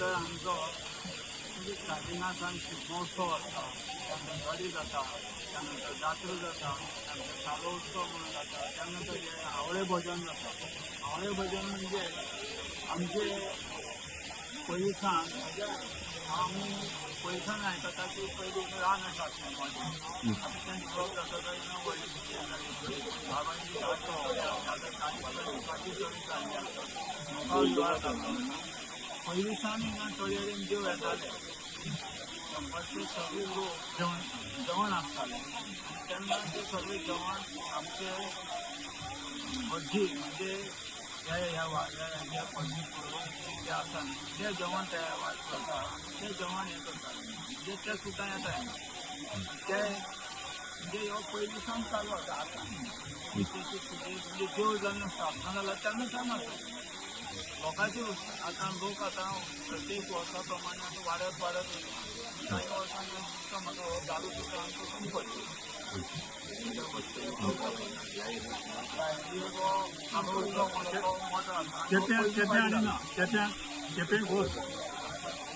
नंतर आमचो म्हणजे स्टार्टिंगा सावन शिगमोत्सव आसता, त्यानंतर गडी जाता, त्यानंतर जात्रा जाता, त्यानंतर सालो उत्सव म्हणून जाता, त्यानंतर हे आवळे भजन जाता. आवळे भजन म्हणजे आमचे पयलीं सावन म्हणजे आमी पयलीं सावन आयकता की पयलीं रान आसा आतां तें डिवलप जाता व्हडली बाबांची जाल्ली आसा. मुखार जाता पयलीं सावन हिंगा तळयेन देव येताले. कंपल्सरी सगळे लोक जेवण आसताले आनी तेन्ना ते सगळे जेवण आमचे भटजी म्हणजे ह्या ह्या पडजी पुरोहीत जे आसा न्ही ते जेवण तयार करता आनी ते जेवण हें करता म्हणजे ते सुद्दां येता ते म्हणजे हो पयलीं सावन चालू आसा. आतां म्हणजे देव जेन्ना स्थापना जाला तेन्ना सावन आसा. लोकांची आतां लोक आतां प्रत्येक वर्सा प्रमाणे आतां वाडत वाडत वयता. कांय वर्सांनी दिसता म्हाका हो दारू सुद्दां आमकां कमी पडटलो. केप्यां केप्यां आनी ना, केप्यां केपें घोस.